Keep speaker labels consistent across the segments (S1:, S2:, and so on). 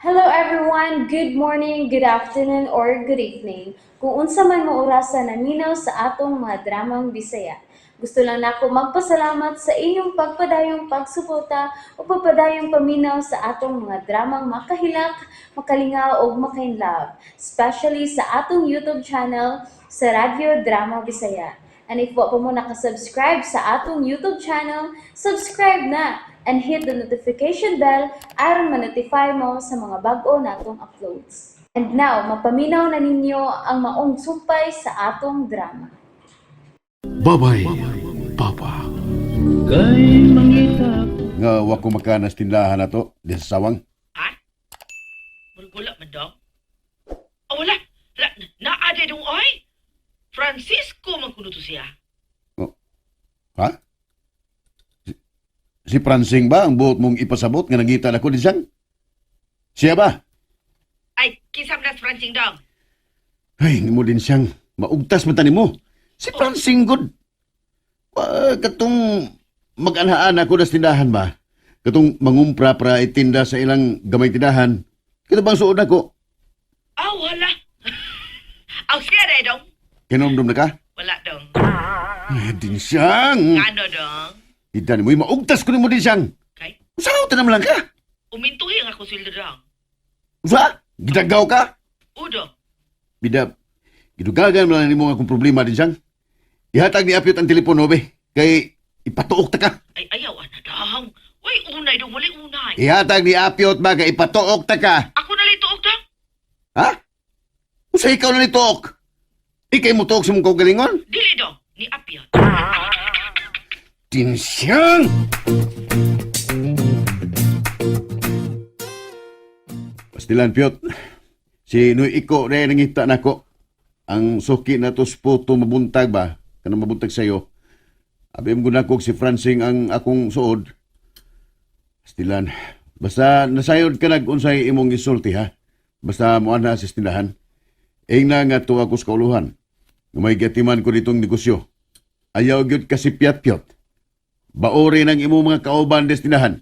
S1: Hello everyone! Good morning, good afternoon, or good evening. Kung unsa man mo orasa naminaw sa atong mga dramang Bisaya. Gusto lang nako magpasalamat sa inyong pagpadayong pagsuporta o pagpadayong paminaw sa atong mga dramang makahilak, makalingaw ug makainlove, especially sa atong YouTube channel sa Radyo Drama Bisaya. And if wa pa mo nakasubscribe sa atong YouTube channel, subscribe na and hit the notification bell aron ma-notify mo sa mga bag-o natong uploads. And now, mapaminaw na ninyo ang maong sumpay sa atong drama.
S2: Babay, Papa.
S3: Kay mangita
S2: Nga wa ko makanas tindahan na to, di sa sawang.
S4: Ha? Murag wala man daw. Ah, wala. Wala. Naa di dong oy. Francisco man kuno to siya.
S2: Ha? Si Francing ba ang buot mong ipasabot nga nangita na ko din siyang? Siya ba?
S4: Ay, kinsa man na si Francing dong?
S2: Ay, mo din siyang maugtas man tani mo. Si Francing good. Katong mag-anhaan ako na tindahan ba? Katong mangumpra pra itinda sa ilang gamay tindahan. Kito bang suod ako?
S4: Ah, wala. Aw, siya dai dong.
S2: Kinomdom na ka?
S4: Wala dong.
S2: Ay, din siyang.
S4: Ano dong?
S2: Idan mo, maugtas ko ni mo din siyang.
S4: Kay,
S2: Usaw, tanam lang ka.
S4: umintuhi ang ako sweldo dong.
S2: Usa? Gidagaw ka?
S4: Udo.
S2: Bida, gidugagan mo lang nimo nga akong problema din siyang. Ihatag ni Apyot ang telepono, be. Kay ipatuok ta ka.
S4: Ay, ayaw ana dong. Uy, unay dong, wala unay.
S2: Ihatag ni Apyot ba kay ipatuok ta ka.
S4: Ako na lituog dong.
S2: Ha? Usa ikaw na nituok? Ikay mo tuok sa mong kaugalingon?
S4: Dili dong, ni Apyot.
S2: Tinsyang! Pastilan, Piot. Si Noy Iko na nangita nako. Ang suki na to sputo mabuntag ba? Kanang mabuntag sa'yo. Abi mo nako si Francing ang akong suod. Pastilan. Basta nasayod ka nag-unsay imong isulti ha. Basta muan na sa tindahan. Ing na nga tuwa ko sa kauluhan. Nga may gatiman ko ditong negosyo. Ayaw gyud kasi piyat-piyot. Baori ng imong mga kauban destinahan.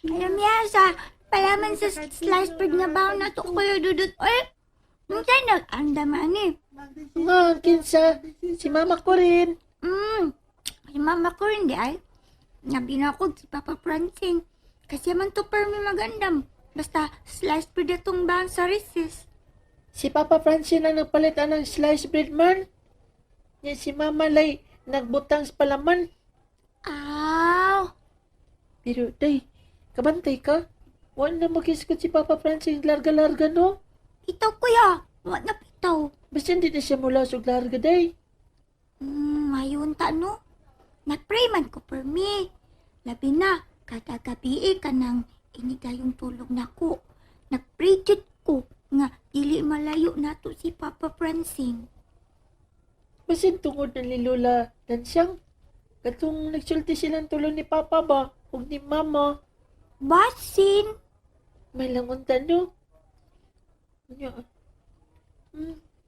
S5: Alam niya, sa palaman sa slice bread nga baon na to kuya dudut. Oy, unsa nag-andaman eh.
S6: Nga, kinsa. Si mama ko rin.
S5: Si mama ko rin di ay. Nabinakog si Papa Francine. Kasi man to permi magandam. Basta slice bread atong baon sa recess.
S6: Si Papa Francine ang nagpalit anang slice bread man. Yan si mama lay nagbutang sa palaman.
S5: Aw,
S6: Pero, day, kabantay ka. Wala na magiskot si Papa Francine larga-larga, no?
S5: itaw kuya. Wa na pitaw.
S6: Basta hindi na siya mula sa larga, day.
S5: Mayon ta no. Nagpray man ko permi. Labi na, kada gabi eh, kanang inigayong tulog nako. Nagpray jud ko nga dili malayo nato si Papa Francine.
S6: Basin tungod na ni Lola Dansyang. Katong nagsulti silang tulo ni Papa ba? Ug ni Mama.
S5: Basin!
S6: May lang unta, no? Nya.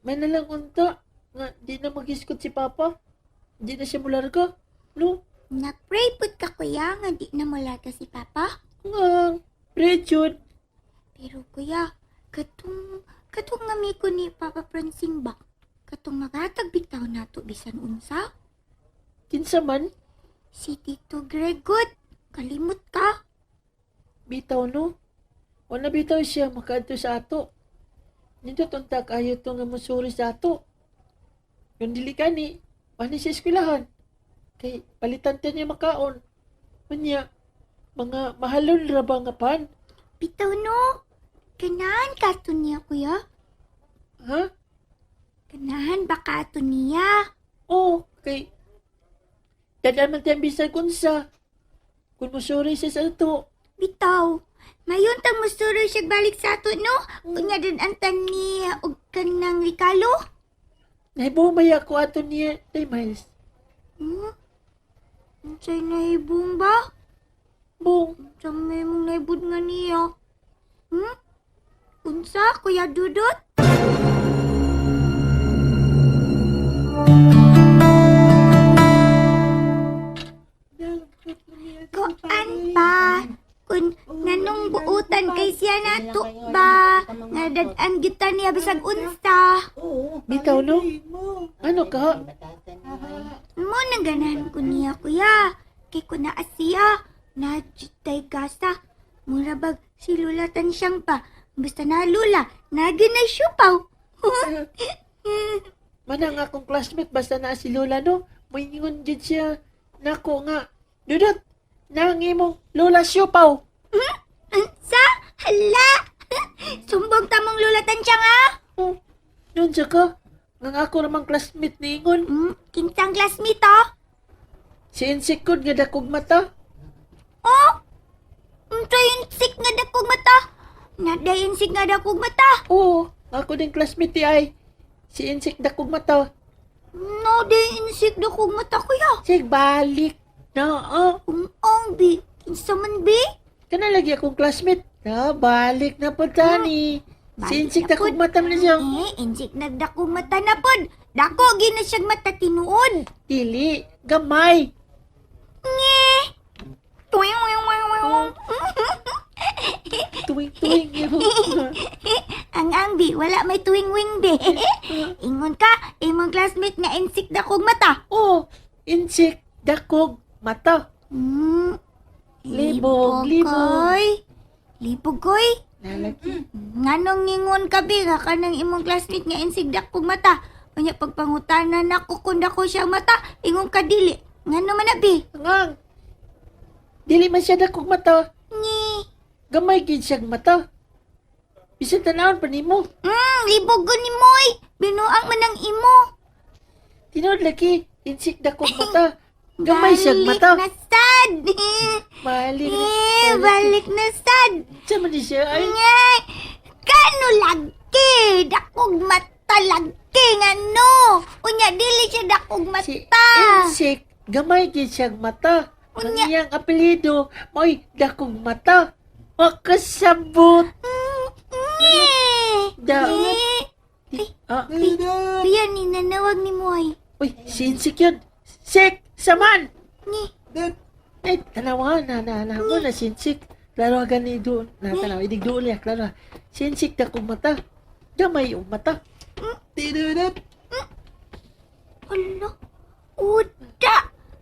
S6: May nalang unta. Nga, di na magiskot si Papa. Di na siya mularga. No?
S5: Nagpray pud ka kuya nga di na malaga si Papa.
S6: Nga, Richard.
S5: Pero kuya, katong amigo ni Papa Francine ba? Katong magatag bitaw nato bisan unsa?
S6: Kinsa man,
S5: Si Tito Gregot. Kalimot ka.
S6: bitaw no. Wala bitaw siya makaadto sa ato. Nindot unta kayo to nga musuri sa ato. Yung dili kani, wala siya eskwelahan. Kay palitan ta niya makaon. Unya, mga mahalon ra ba nga pan?
S5: Bitaw no. Ganahan ka to niya kuya.
S6: Ha?
S5: Ganahan ba ka ato niya?
S6: Oo, kay dadaan man tayong bisan kunsa. Kung musuri siya sa ato,
S5: Bitaw. Mayon tang musuro siya balik sa ato no. Unya dun antan niya og kanang Ricardo.
S6: nahibumaya ko ato niya, Day Miles.
S5: Hmm? Unsay nahibong ba?
S6: Bong,
S5: Unsa may mong naibod nga niya? Hmm? Unsa, Kuya Dudut? Kuan pa kun nganong buutan kay siya nato ba nga dad-an gyud ta niya bisag unsa.
S6: Bitaw no? Ano ka?
S5: Mo nang ganahan ko niya, kuya. Kay ko naa siya, na tay gasa. Mura bag si Lula siyang pa. Basta na Lula, nagi na siupaw.
S6: Manang akong classmate basta naa si Lola no. Moingon jud siya nako nga. Dudot, nang imong Lola Siopaw.
S5: Unsa? Hala! Sumbong tamong Lula Tansyang ah!
S6: Oh, nun siya ka. Nang ako ramang classmate niingon.
S5: Kinsang classmate oh?
S6: Si Insikod nga dakog mata.
S5: Oh! Unsa insik nga dakog mata? Naday insik nga dakog mata.
S6: Oo, ako din classmate ti ay. Si Insik dakog mata.
S5: Naday insik dakog mata, kuya.
S6: Sig balik. Na, oh.
S5: Ung bi. Kinsa man bi?
S6: Kana lagi akong classmate. Na, balik na po tani. Si
S5: Balik
S6: Insik
S5: na
S6: dakog
S5: pod.
S6: mata man siya.
S5: Eh, insik nagdakog mata na pod. Dako gina siyang mata tinuod.
S6: Dili, gamay.
S5: Nge. Tuwing, wing, wing, wing.
S6: Tuwing-tuwing.
S5: Ang ang bi, wala may tuwing wing bi. Ingon ka, imong classmate nga insik dakog mata.
S6: Oh, Insik dakog mata. Libog, libog.
S5: Koy. Libog koy.
S6: Nalagi.
S5: Nganong ngingon ka bi nga kanang imong classmate nga insik dakog mata. Unya pagpangutana nako kung dako siya mata, ingon ka dili. Ngano man na bi?
S6: Ngang. Dili man siya dakog mata.
S5: Ngi.
S6: Gamay gid siyang mata. Bisan tanawon pa nimo.
S5: Libog ko ni Moy. Binuang man ang imo.
S6: Tinuod lagi, insik dakog mata. Gamay siyang
S5: Balik
S6: mata.
S5: na sad.
S6: Balik.
S5: Eh, balik na sad.
S6: Sa man ni siya ay.
S5: Nga, kano lagi? Dakog mata lagi nga no. Unya, dili siya dakog
S6: Si
S5: mata.
S6: Insik, gamay gid siyang mata. Ang
S5: Unya.
S6: iyang apelyido, mo'y dakog mata. Makasabot.
S5: Eh,
S6: Da.
S5: eh,
S6: Ah,
S5: Kuya, ninanawag ni Moy.
S6: uy, si Insik yun. Sik, saman!
S5: Ngi,
S6: Ay, tanawa na, na, na, mo na si Insik. Klaro gani doon. Na, tanawa, idig doon niya, klaro. Si Insik dakog mata. Gamay yung mata.
S5: alo. Uda,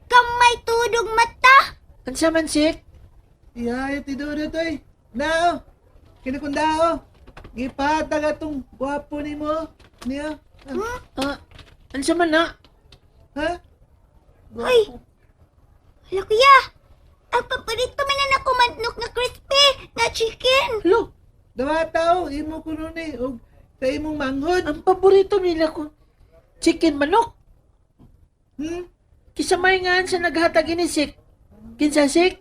S5: kamay tudog mata.
S6: Unsa man, Sik?
S7: Iya, tiduro toy. Nao. Kinakundao. Gipatag atong gwapo nimo. Niya.
S6: Ah, unsa man na?
S7: Ha?
S5: Hoy! Hala kuya! Ang paborito man na ako manok na crispy na chicken.
S6: Hello,
S7: Dawata o imo kuno ni og sa imong manghod.
S6: ang paborito nila ko, chicken manok. Kisa may nga sa naghatag ini, Sik. Kinsa, Sik?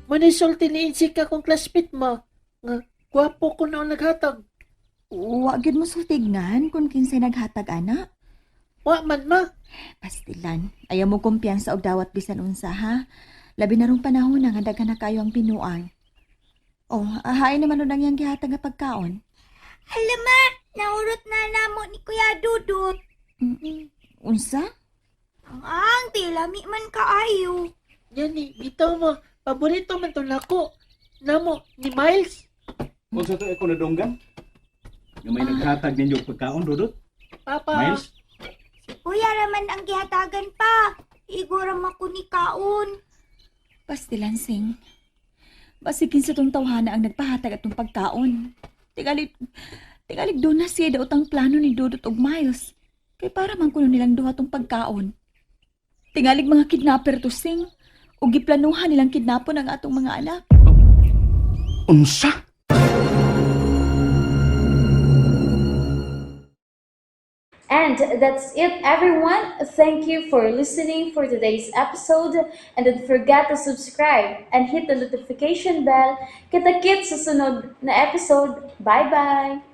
S6: Manisulti ni Insik akong classmate mo. Nga, gwapo ko noon naghatag.
S8: Wa gyud mo sultignan kung kinsay naghatag ana.
S6: Wa man ma.
S8: Pastilan, ayaw mo kumpiyansa og dawat bisan unsa ha. Labi na rong panahon na nga daghan na kayo ang binuang. Oh, ahain naman nun ang iyang gihatag nga pagkaon.
S5: Hala ma, naurot na namo ni Kuya Dudut.
S8: Unsa?
S5: Ang tilami man kaayo.
S6: Yan ni, bitaw mo. Paborito man to nako. Namo, ni Miles.
S3: Unsa to ako nadunggan? Nga may naghatag ninyo og pagkaon, Dudot?
S6: Papa.
S3: Miles?
S5: Si Kuya raman ang gihatagan pa. Igora ko ni kaon.
S8: Pastilan, Sing. Basikin sa tong tawhana ang nagpahatag atong pagkaon. Tingali, tingali doon na siya daot ang plano ni Dudot og Miles. Kay para man kuno nilang duha tong pagkaon. Tingalig mga kidnapper to, Sing. O giplanuhan nilang kidnapon ang atong mga anak.
S3: Unsa?
S1: And that's it, everyone. Thank you for listening for today's episode. And don't forget to subscribe and hit the notification bell. Kita-kits sa sunod na episode. Bye-bye!